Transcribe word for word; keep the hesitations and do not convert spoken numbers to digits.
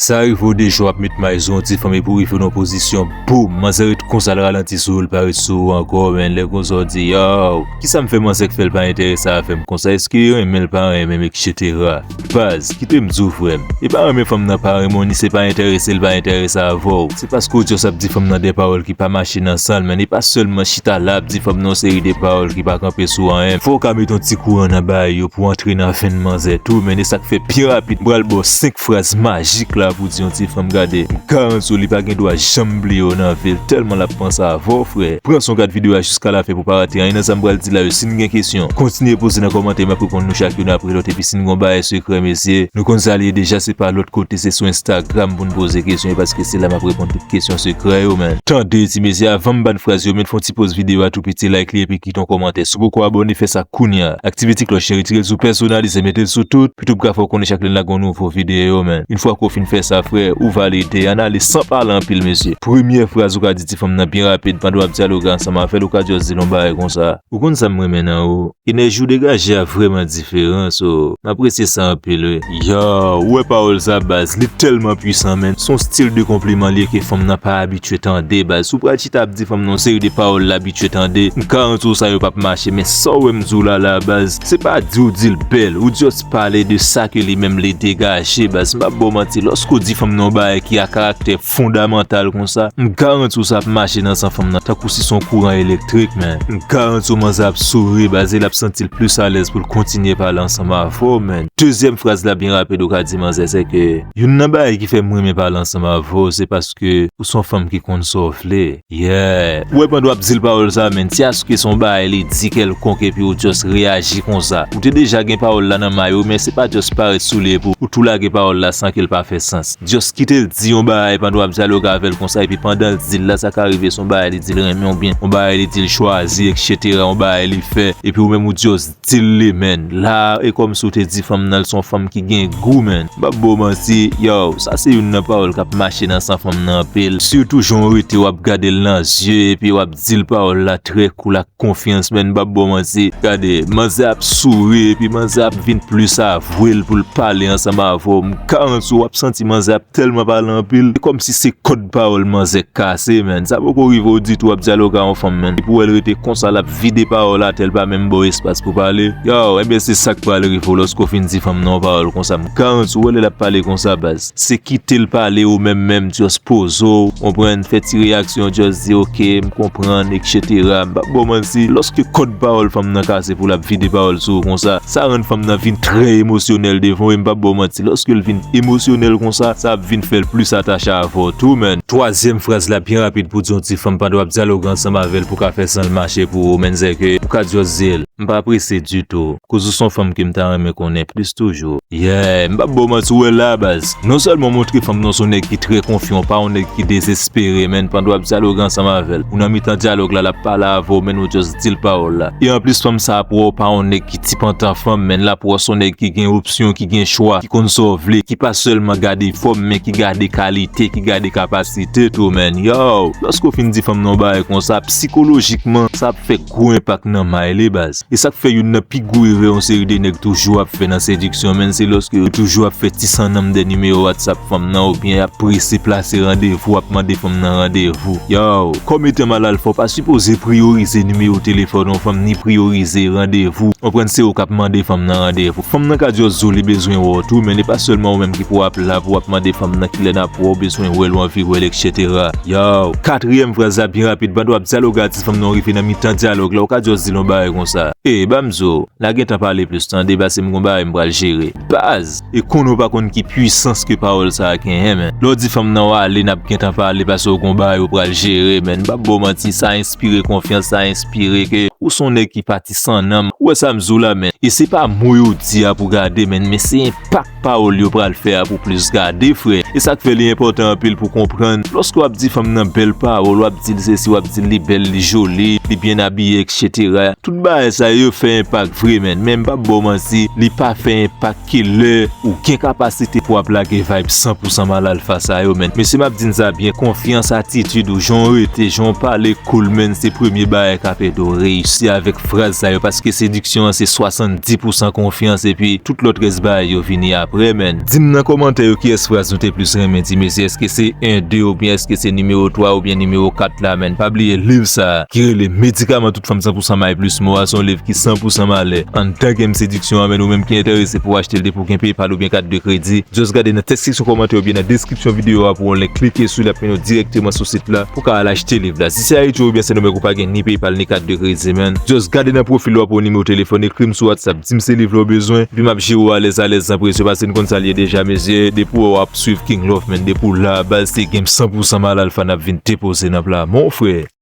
Sa rive w de jou w ap met may sou yon ti fanm epi w rive nan pozisyon, boum, manzè ret konsa l ralanti sou ou, l pa ret sou ou ankò, men lè konsa w di, yow, kisa m fè manzè k fè l pa enterese avè m konsa, èske li renmen l pa renmen m, etsetera. Baz, kite m di w frè m, e pa renmen fanm nan pa renmen w, ni se pa enterese l pa enterese avè w. Se paske w just ap di fanm nan de pawòl ki pa mache nan san l, men e pa sèlman chita la ap di fanm nan yon seri de pawòl ki pa kanpe sou anyen. Fò w ka met yon ti kouran nan bagay yo pou antre nan venn manzè tou, men e sa k fè byen rapid, m pral ba w senk fraz majik la pou di yon ti fanm gade. M garanti w li pa gen dwa janm bliye w nan vi l, tèlman l ap panse avè w, frè. Pran son gad videyo a jiska lafen pou w pa rate anyen nan sa m pral di la yo. Si n gen kesyon, kontinye poze nan kòmantè, m ap reponn nou chak youn apre lòt. Epi si n gen yon bagay sekrè, mesye, nou konn sa l ye deja, se pa lòt kote, se sou Instagram pou n poze kesyon yo, paske se la m ap reponn tout kesyon sekrè yo, men. Tande, ti mesye, avan m ban n fraz yo, men fè yon ti poz videyo a tou piti, like li, epi kite yon kòmantè. Si w poko abòne, fè sa kounye a. Aktive ti klòch lan, retire l sou pèsonalize, mete l sou tout, pou YouTube ka fè w konnen chak lè n lage yon nouvo videyo, men. Yon fwa ke w fin fè sa, frè, ou valide, ann ale san pale anpil, mesye. Premyè fraz ou ka di ti fanm nan byen rapid, pandan w ap dyaloge ansanm avè l, ou ka just di l yon bagay konsa. Ou konn sa m renmen nan ou? Enèji w degaje a vrèman diferan, so, m apresye sa anpil, wi. Yow, ou wè pawòl sa, baz, li tèlman pwisan, men. Se yon stil de konpliman li ye ke fanm nan pa abitye tande, baz. Si w pral chita ap di fanm nan yon seri de pawòl l abitye tande, m garanti w sa yo p ap mache, men sa w wè m di w la, la, baz, se pa di w di l bèl, ou just pale de sa ke li menm li degaje, baz. M p ap ba w manti, lòske w di fanm nan yon bagay ki a karaktè fondamantal konsa, m garanti w sa ap mache nan san fanm nan, tankou si se yon kouran elektrik, men. M garanti w manzè ap souri, baz, e l ap santi l plis alèz pou l kontinye pale ansanm avè w, men. Dezyèm fraz la byen rapid ou ka di manzè, se ke youn nan bagay ki fè m renmen pale ansanm avè w, se paske ou se yon fanm ki konn sa w vle. Yeah! Ou wè pandan w ap di l pawòl sa, men, si èske se yon bagay li di kèlkonk epi ou just reyaji konsa. Ou te deja gen pawòl la nan may ou, men se pa just parèt sou li epi ou tou lage pawòl la san ke l pa fè sans. Just kite l di yon bagay pandan w ap dyaloge avè l konsa, epi pandan l di l la, sa ka rive se yon bagay li di l renmen oubyen yon bagay li di l chwazi, etsetera, yon bagay li fè, epi ou menm ou just di l li, men. La, e kòmsi w te di fanm nan l se yon fanm ki gen gou, men. M p ap ba w manti, yow, sa se youn nan pawòl k ap mache nan san fanm nan anpil. Sitou jan w rete w ap gade l nan zye, epi w ap di l pawòl la trè cool ak konfyans, men m p ap ba w manti. Gade, manzè ap souri, epi manzè ap vin plis avwe l pou l pale ansanm avè w. M garanti w, w ap santi manzè ap tèlman pale anpil, e kòmsi se kòd pawòl manzè kase, men. Sa poko rive w ditou, w ap dyaloge a yon fanm, men. Epi w wè l rete konsa, l ap vide pawòl atè, l pa menm ba w espas pou pale. Yow, enben, se sa k pral rive w lòske w fin di fanm nan yon pawòl konsa. M garanti w, w wè lè l ap pale konsa, baz. Se kite l pale ou menm menm, just poze w, konprann, fè ti reyaksyon, just di, oke, m konprann, etsetera. M p ap ba w manti, lòske kòd pawòl fanm nan kase pou l ap vide pawòl sou ou konsa, sa rann fanm nan vin trè emosyonèl devan w, e m p ap ba w manti, lòske l vin emosyonèl konsa, sa ap vin fè l plis atache avè w tou, men. Twazyèm fraz la byen rapid pou di yon ti fanm pandan w ap dyaloge ansanm avè l pou w ka fè san l mache pou ou, men, se ke ou ka just di l, m pa prese ditou. Koz ou se yon fanm ke m ta renmen konnen plis toujou. Yeah, m p ap ba w manti, w wè la, baz. Non sèlman w montre fanm nan w se yon nèg ki trè konfyan, w pa yon nèg ki dezespere, men, pandan w ap dyaloge ansanm avè l. Ou nan mitan dyalòg la, l ap pale avè w, men, ou just di l pawòl la. E anplis, fanm sa ap wè w pa yon nèg ki ti pantan fanm, men, l ap wè w se yon nèg ki gen opsyon, ki gen chwa, ki konn sa w vle, ki pa sèlman gade fòm, men ki gade kalite, ki gade kapasite tou, men. Yow, lòske w fin di fanm nan yon bagay konsa, sikolojikman, sa ap fè gwo enpak nan may li, baz. E sa k fè youn nan pi gwo erè yon seri de nèg toujou ap fè nan sediksyon, men, se lòske yo toujou ap fè ti sannanm dè nimewo WhatsApp fanm nan, oubyen y ap prese plase randevou, ap mande fanm nan randevou. Yow, kòm etan malal fè w pa sipoze priyorize nimewo telefòn yon fanm, ni priyorize randevou. Konprann, se ou k ap mande fanm nan randevou. Fanm nan ka just di w li bezwen wè w tou, men e pa sèlman ou menm ki pou ap la pou w ap mande fanm nan kilè n ap wè w, bezwen wè l, w anvi wè l, etsetera. Yow, katriyèm fraz la byen rapid, pandan w ap dyaloge a ti fanm nan, w rive nan mitan dyalòg la, ou ka just di l yon bagay konsa. E, ban m di w, n a gentan pale plis, tande, paske m gon bagay m pral jere. Baz! E konnen w pa konn ki pwisans ke pawòl sa a genyen, men. Lè w di fanm nan w ale, n ap gentan pale, paske w gon bagay ou pral jere, men. M p ap ba w manti, sa enspire konfyans, sa enspire ke ou se yon nèg ki pa ti sannanm. Ou wè sa m di w la, men. E se pa mo yo di a pou gade, men, men se enpak pawòl yo pral fè a pou plis gade, frè. E sa k fè li enpòtan anpil pou konprann. Lòske w ap di fanm nan bèl pawòl, w ap di l sesi, w ap di l li bèl, li joli, li byen abiye, etsetera. Tout bagay sa yo fè enpak vre, menn. Men m p ap ba w manti, li pa fè enpak ke lè ou gen kapasite pou w ap lage vibe san pou san mal alfa sa yo, menn. Mesye, m ap di n sa byen, konfyans, atitid ou, jan w rete, jan w pale, cool, menn, se premye bagay k ap ede w reyisi avèk fraz sa yo, paske sediksyon an se swasanndis pou san konfyans, epi tout lòt rès bagay yo vini apre, menn. Di m nan kòmantè yo kiyès fraz nou te plis renmen di mesye, èske se en, de, oubyen èske se nimewo twa oubyen nimewo kat la, menn. Pa bliye liv sa a ki rele Medikaman Tout Fanm San pou san May Plis Mò a, se yon liv ki san pou san malè anndan game sediksyon an, menn. Ou menm ki enterese pou w achte l, depi w gen PayPal oubyen kat de kredi, just gade nan tèks seksyon kòmantè oubyen nan deskripsyon videyo a pou yon link, klike sou li, l ap mennen w dirèkteman sou sit la pou w ka al achte liv la. Si se Ayiti w ye oubyen Sendomeng, ou pa gen ni PayPal ni kat de kredi, menn, just gade nan pwofil ou, w ap wè yon nimewo telefòn, ekri m sou WhatsApp, di m se liv la w bezwen, epi m ap jere w alèz alèz san presyon, paske n konn sa l ye deja, mesye. Depi w wè w ap swiv King Love, menn, depi w la, baz, se game san pou san mal alfa n ap vin depoze nan pla, mon frè.